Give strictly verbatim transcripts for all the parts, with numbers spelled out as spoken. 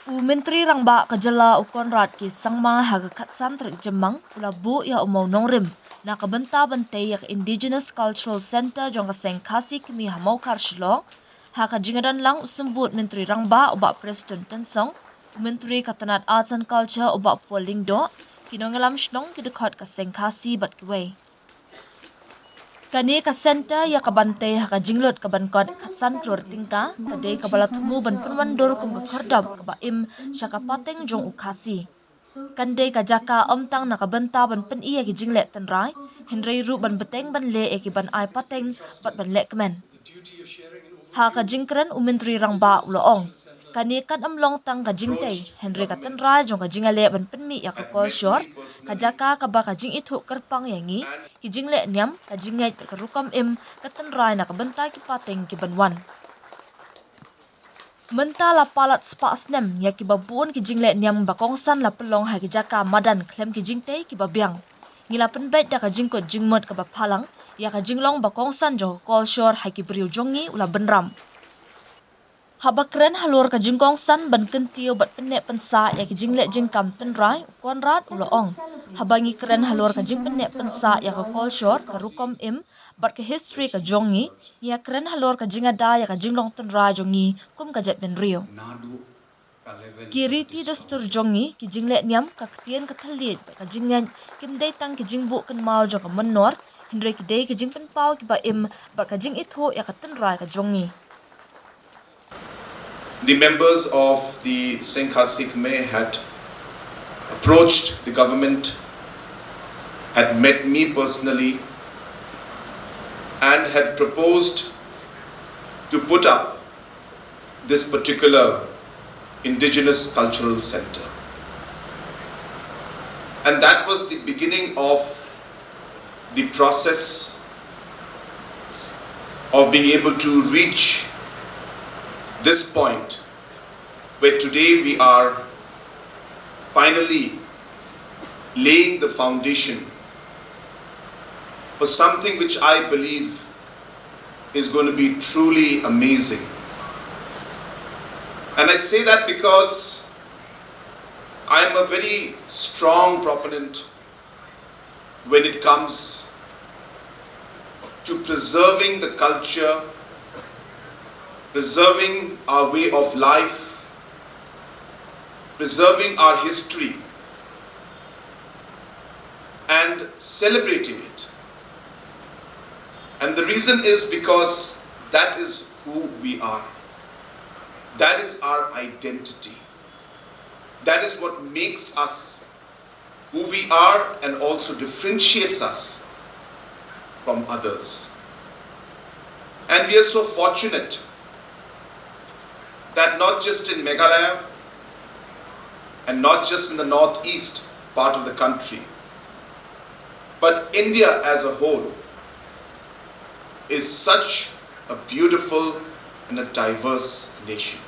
U Myntri Rangbah ka jylla u Conrad K Sangma ha ka khatsan tarik Jymmang u la buh ïa u mawnongrim na ka bynta ban tei ïa ka Indigenous Cultural Centre jong ka seng Khasi Khmer ha Mawkhar Shillong. Ha ka jingdon lang u Symbud Myntri Rangbah u Bah Prestone Tynsong, u Myntri ka tnat Arts and Culture u Bah Paul Lyngdoh, ki nongïalam shnong, ki dkhot ka seng Khasi bad kiwei. Kane ka centre ïa ka ban tei ha ka jinglut ka ban kot khatsan klur tyngka, ka dei kaba la thmu ban pynwandur kum ka khyrdop kaba im sha ka pateng jong u Khasi. Kan dei ka jaka ym tang na ka bynta ban pyni ïa ki jingleh tynrai, hynrei ruh ban bteng ban leh ïa ki ban ai pateng bad ban leh kmen. Ha ka jingkren u Myntri Rangbah u la ong, kane kan ym long tang ka jingtei, hynrei ka tynrai jong ka jingïaleh ban pynmih ïa ka kolshor, ka jaka kaba ka jingithuh kyrpang ïa ngi, ki jingleh niam, ka jingngeit, ka rukom im, ka tynrai na ka bynta ki pateng ki ban wan. Mynta la palat spah snem ïa kiba bun ki jingleh niam ba kongsan la pynlong ha ki jaka madan khlem ki jingtei kiba biang. Ngi la pynbeit da ka jingkut jingmut kaba phalang ïa ka jinglong ba kongsan jong ka kolshor ha ki briew jong ngi, u la bynrap. Haba kren halor ka jingkongsan ban kyntiew bad pynneh pynsah ïa ki jingleh jingkam tynrai, u Conrad u la ong, haba ngi kren halor ka jingpynneh pynsah ïa ka kolshor, ka rukom im bad ka history ka jong ngi, ngi ïa kren halor ka jingada ïa ka jinglong tynrai jong ngi kum ka jaitbynriew. Ki riti dustur jong ngi, ki jingleh niam, ka ktien ka thylliej bad ka jingngeit, kim dei tang ki jingbuh kynmaw jong ka mynnor, hynrei ki dei ki jingpynpaw kiba im bad ka jingithuh ïa ka tynrai ka jong ngi. The members of the Seng Khasi Khmer had approached the government, had met me personally, and had proposed to put up this particular indigenous cultural center. And that was the beginning of the process of being able to reach this point where today we are finally laying the foundation for something which I believe is going to be truly amazing. And I say that because I am a very strong proponent when it comes to preserving the culture, preserving our way of life, preserving our history, and celebrating it. And the reason is because that is who we are. That is our identity. That is what makes us who we are and also differentiates us from others. And we are so fortunate that not just in Meghalaya and not just in the northeast part of the country, but India as a whole is such a beautiful and a diverse nation.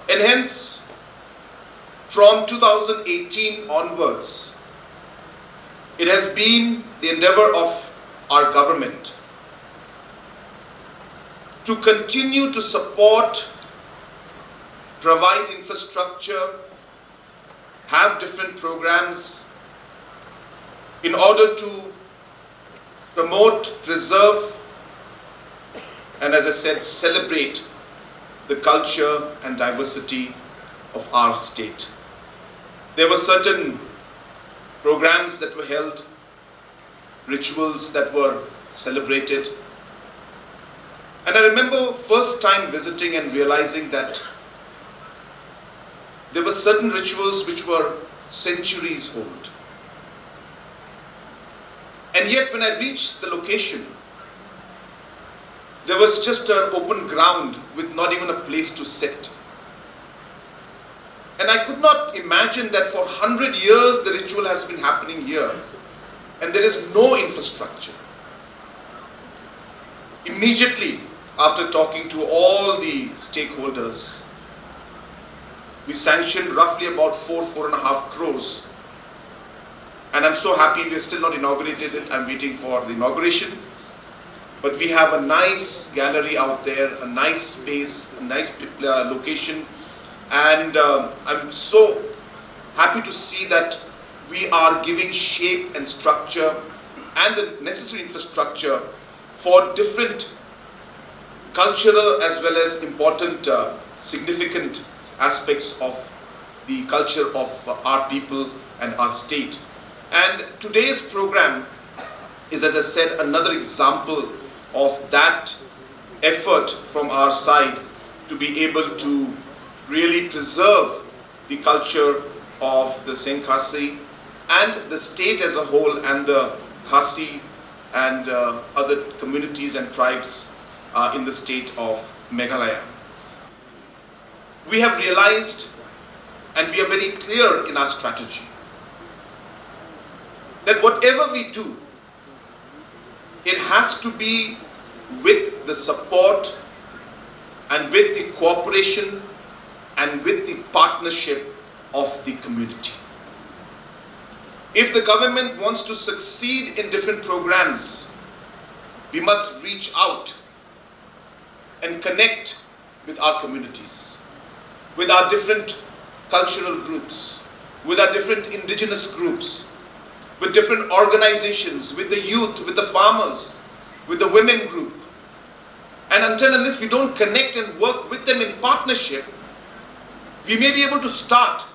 And hence, from two thousand eighteen onwards, it has been the endeavor of our government to continue to support, provide infrastructure, have different programs in order to promote, preserve, and, as I said, celebrate the culture and diversity of our state. There were certain programs that were held, rituals that were celebrated. And I remember first time visiting and realizing that there were certain rituals which were centuries old. And yet, when I reached the location, there was just an open ground with not even a place to sit. And I could not imagine that for hundred years the ritual has been happening here and there is no infrastructure. Immediately after talking to all the stakeholders, we sanctioned roughly about four, four and a half crores. And I'm so happy we've still not inaugurated it. I'm waiting for the inauguration. But we have a nice gallery out there, a nice space, a nice, uh, location And um, I'm so happy to see that we are giving shape and structure and the necessary infrastructure for different cultural as well as important, uh, significant aspects of the culture of, uh, our people and our state. And today's program is, as I said, another example of that effort from our side to be able to really preserve the culture of the Seng Khasi and the state as a whole, and the Khasi and, uh, other communities and tribes, uh, in the state of Meghalaya. We have realized, and we are very clear in our strategy, that whatever we do, it has to be with the support and with the cooperation and with the partnership of the community. If the government wants to succeed in different programs, we must reach out and connect with our communities, with our different cultural groups, with our different indigenous groups, with different organizations, with the youth, with the farmers, with the women group. And until unless we don't connect and work with them in partnership, we may be able to start,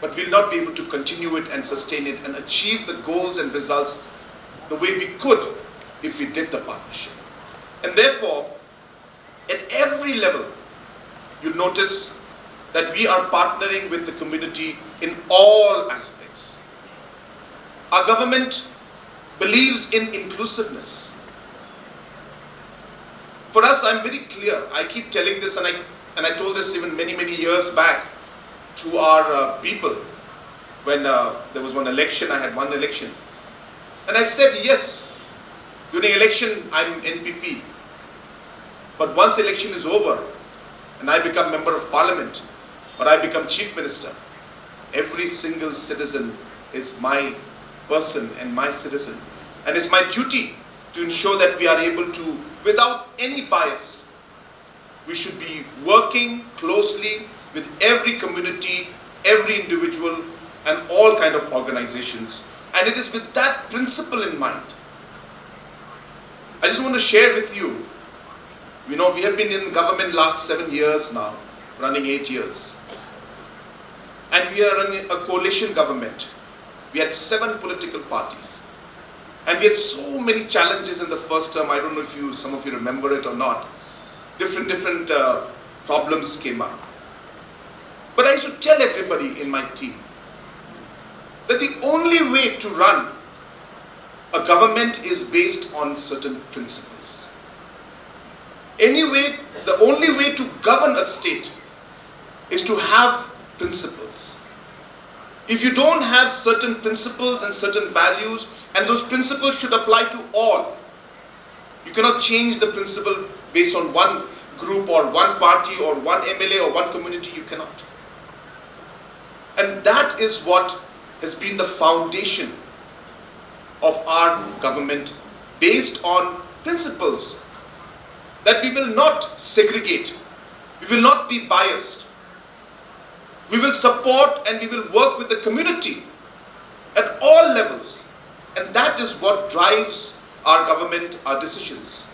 but we'll not be able to continue it and sustain it and achieve the goals and results the way we could if we did the partnership. And therefore, at every level, you'll notice that we are partnering with the community in all aspects. Our government believes in inclusiveness. For us, I'm very clear. I keep telling this, and I, and I told this even many, many years back to our, uh, people when, uh, there was one election, I had one election. And I said, yes, during election, I'm N P P. But once election is over and I become member of parliament or I become chief minister, every single citizen is my person and my citizen. And it's my duty to ensure that we are able to, without any bias, we should be working closely with every community, every individual, and all kind of organizations. And it is with that principle in mind, I just want to share with you, you know, we have been in government last seven years now, running eight years. And we are running a coalition government. We had seven political parties. And we had so many challenges in the first term. I don't know if you, some of you remember it or not. Different, different, uh, problems came up. But I used to tell everybody in my team that the only way to run a government is based on certain principles. Anyway, the only way to govern a state is to have principles. If you don't have certain principles and certain values, and those principles should apply to all, you cannot change the principle based on one group or one party or one M L A or one community, you cannot. And that is what has been the foundation of our government, based on principles that we will not segregate, we will not be biased, we will support and we will work with the community at all levels. And that is what drives our government, our decisions.